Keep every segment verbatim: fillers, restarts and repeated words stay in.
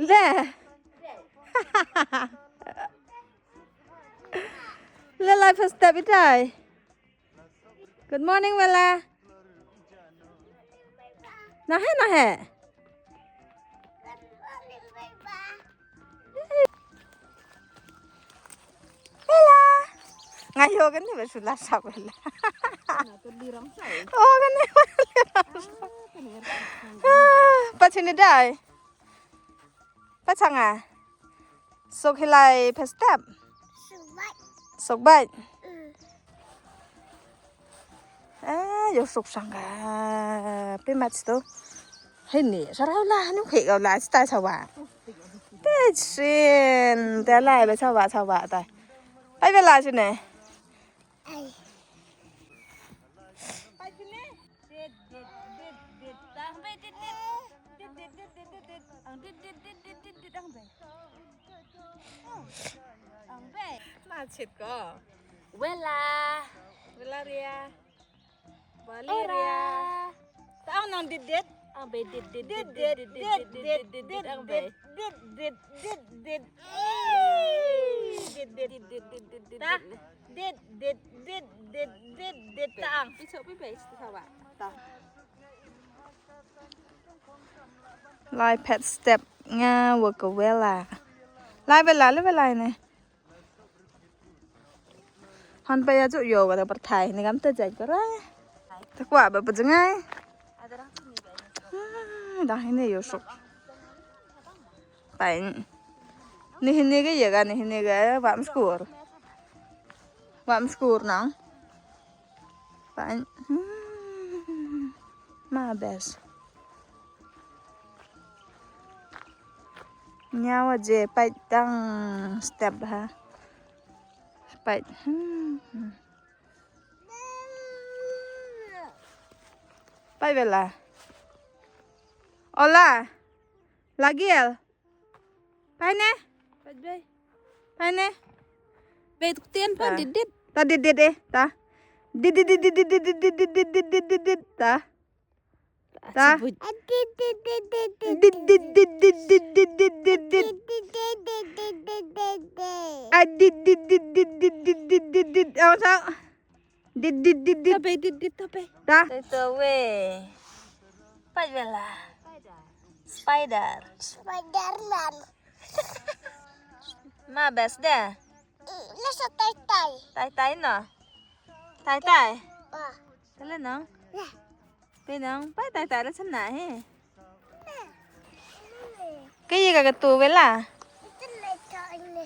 Le. Le lai first step itai. Good morning, Bella. Na he, na he. Bella. Nga yo kan ni ba sula sa Bella. Oh, kan ni ba sula sa. Pachini dai. Pachanga. Sok hilai pestep. Sok bai. Ah, yo sok sanga. Pe mach to. Hini, sarau la, nu khek la, stai sawa. Te sin, te lai ba sawa, sawa tai. Pai bela sini. Ai. Pai sini. Dit, dit, dit, dit. Tang be dit, dit. Dit, dit, dit, dit, dit, dit. Ang dit, dit, dit, dit, dit, dit, ang be. Oh. Ang be. Ma chit ko. Wela. Wela ria. Valeria. Ora. Tang nang dit, dit. Ang be dit, dit, dit, dit, dit, dit, dit, dit, dit, ang be. Dit, dit, dit, dit. Dit, dit, dit, dit, dit. Dit, dit, dit, dit, dit, dit, tang. Pi chok pi bai, pi chok ba. Tang. Lai pet step nga wa ka Wela. Lai Wela, lai Wela ne. Han pa ya ju yo wa da par thai ne gam ta jai kara. Ta kwa ba pa jangai. Ah, dah ini yo sok. Pain. Ni hini ga ya ga, ni hini ga wa mskur. Wa mskur nang. Pain. Hmm. Ma bes. Nyawa je pait dang step ha. Pait. Hmm. Pait bela. Ola. Lagil. Pai ne? Pai bai. Pai ne? Bai tuk tien pa. Ta. Dit dit. Ta dit dit eh. Ta. Dit dit dit dit dit dit dit dit dit dit dit dit. Ta. Ta. Dit dit dit dit dit dit dit dit dit dit dit. Ah, dit dit dit dit dit dit dit dit. Aw sa. Dit, dit, dit, dit. Tabe, dit, dit, tabe. Ta. Taito we. Pait bela. Spider. Spider-Man. Ma bes de. Lesa tai tai. Tai tai no. Tai tai. Ah. Tele no. Ya. Pe nang, pai tai tai la chana he. Kayi ka tu Wela.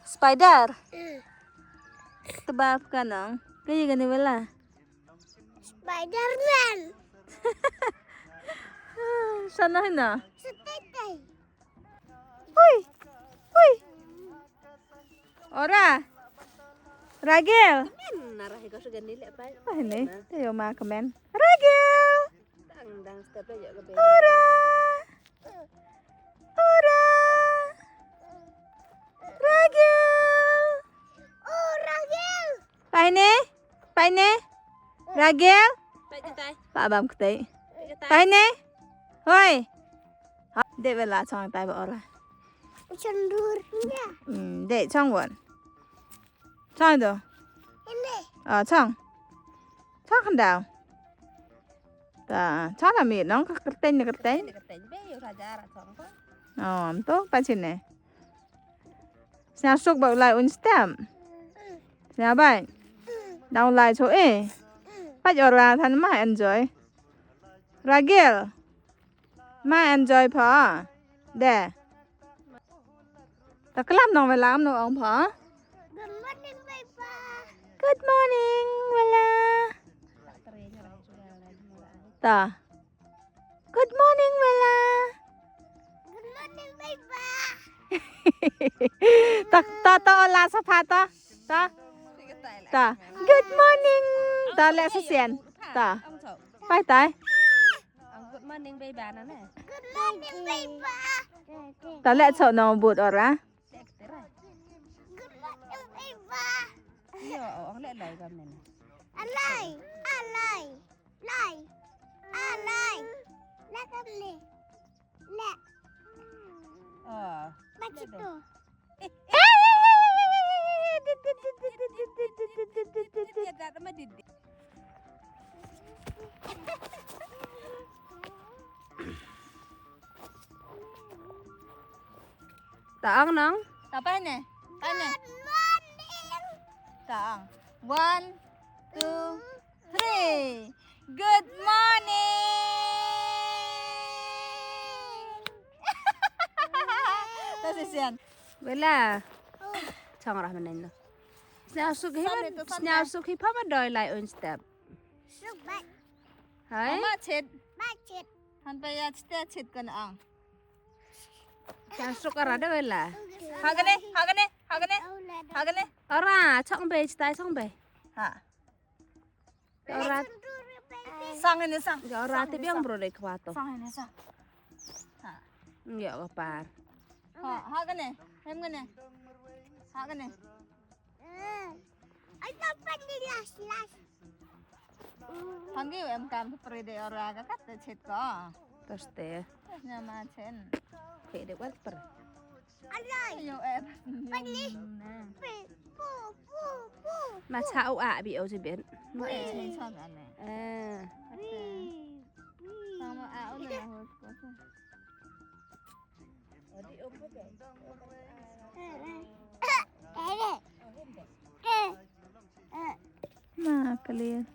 Spider. Tebab ka nang. Kayi ka ni Wela. Spider-Man. Sana hina. Setetai. Hui. Hui. Ora. Ragel. Kemen na rahi ko sugan ni le pai. Ah, ni. Te yo ma kemen. Ragel. Dang dang step yo ke. Ora. Ora. Ragel. Oh, Ragel. Pai ne? Pai ne? Ragel? Pai tai tai. Pa bam ktai. Pai tai. Pai ne? Hoi. Ha, de Wela chong tai ba ora. Chong dur nya. Hmm, de chong won. Chong do. Ini. Ah, chong. Chong kan dau. Ta, chong la mi nong ka kerteng ne kerteng. Kerteng be yo raja ra chong ko. Oh, am to pa chin ne. Sñiaw suk ba u lai un stem. Sñiaw bai. Dang u lai cho e. Pait ora than ma enjoy. Ragil. Ma enjoy pha. De. Ta klam nong Wela am no ong pha. Good morning, Papa. Good morning, Wela. Ta. Good morning, Wela. Good morning, Beba. Ta, ta, ta, Ola sa pha ta. Ta. Ta. Good morning. Ta, le sa sian. Ta. Pai tai. Good morning, Beba na ne. Good morning, Beba. Ta le cho no but ora. Good morning, Beba. Yo, ong le lai kam ne. Alai, alai. Lai. Ah, lai. La kam le. Le. Ah. Machito. Taang nang. Apa ne? Apa ne? Good morning. Taang. One, two, three. Good morning. Ta sisian. Bela. Chang rah manen lo. Sniaw suk hi. Sniaw suk hi pama doi lai un step. Suk bat. Hai. Ama chit. Bat chit. Han pa ya chit chit kan ang. Sniaw suk ara da bela. Hagane, hagane, hagane. Hagane. Ara chong be chitai chong be. Ha. Ora sang ini sang. Ya ora te biang bro dei khwa to. Sang ini sang. Ha. Ya ka par. Ha, ha kane. Hem kane. Ha kane. Ai ta pan di las las. Hangi em kam tu pre de ora ka kat te chit ko. Toste. Nyama chen. Ke de wat per. Alai. Yo eh. Pali. Pu pu pu. Ma cha u a bi o jibin. Ma eh. Chen son ane. Eh. Sama a u na hot ko. Ma kalian.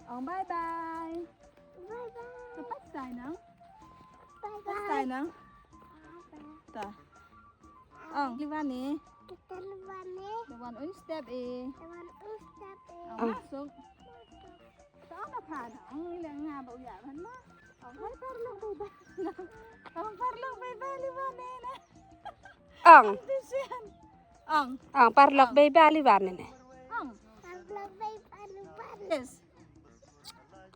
Ong bye bye. Bye bye. Ka pat sai nang. Bye bye. Pat sai nang. Ta. Ong liwani. Kita liwani. Liwan un step e. Liwan un step e. Ong masuk. Ta ong na phan ong ile nga ba u ya phan ma. Ong hai parlok bye bye. Ong parlok bye bye liwani na. Ong. Ong. Ong parlok bye bye liwani na. Ong. Parlok bye bye liwani. Yes.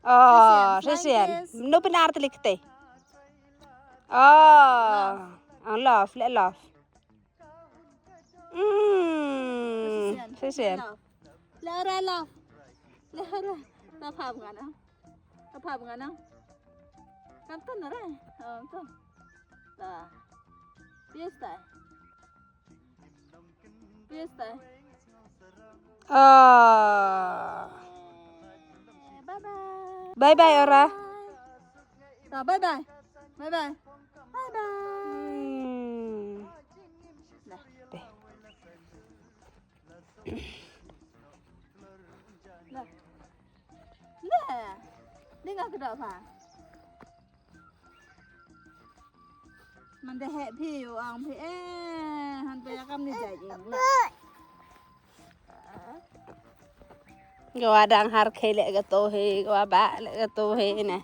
Oh, shisien. No benar telik te. Oh, ang love, le love. Hmm, shisien. Love. Le ra love. Le ra. Ta pham ngana. Ta pham ngana. Kam tan ra. Oh, to. Ta. Yes ta. Yes ta. Ah. Bye bye. Bye bye, Ora. Ta, bye bye. Bye bye. Bye bye. Hmm. Nah. Nah. Nah. Ni nga kedok ha. Man da heh phi u ong phi eh han phi ya kam ni jait ing le. Nga wa dang har khei le ka to he, nga wa ba le ka to he ne.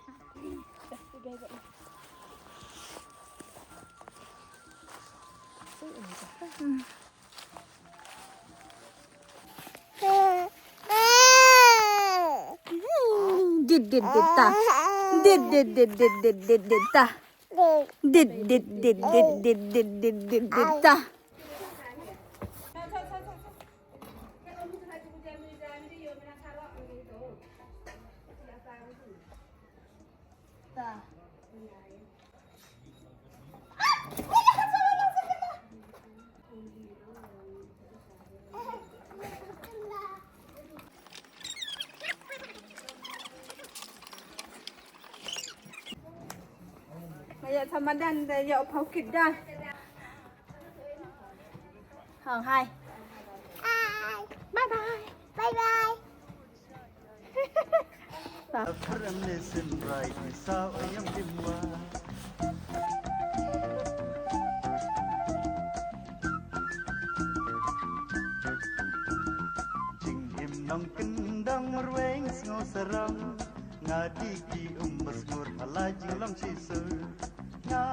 Dit dit dit ta. Dit dit dit dit dit dit dit ta. Dit dit dit dit dit dit dit dit dit ta. Maya samadan da ya pau kit da. Hang hai. Hai. Bye bye. Bye bye. Jingim nongkyndong marweng sngewsarong. Nga dei ki um basngur ha la jinglong shisha. Nga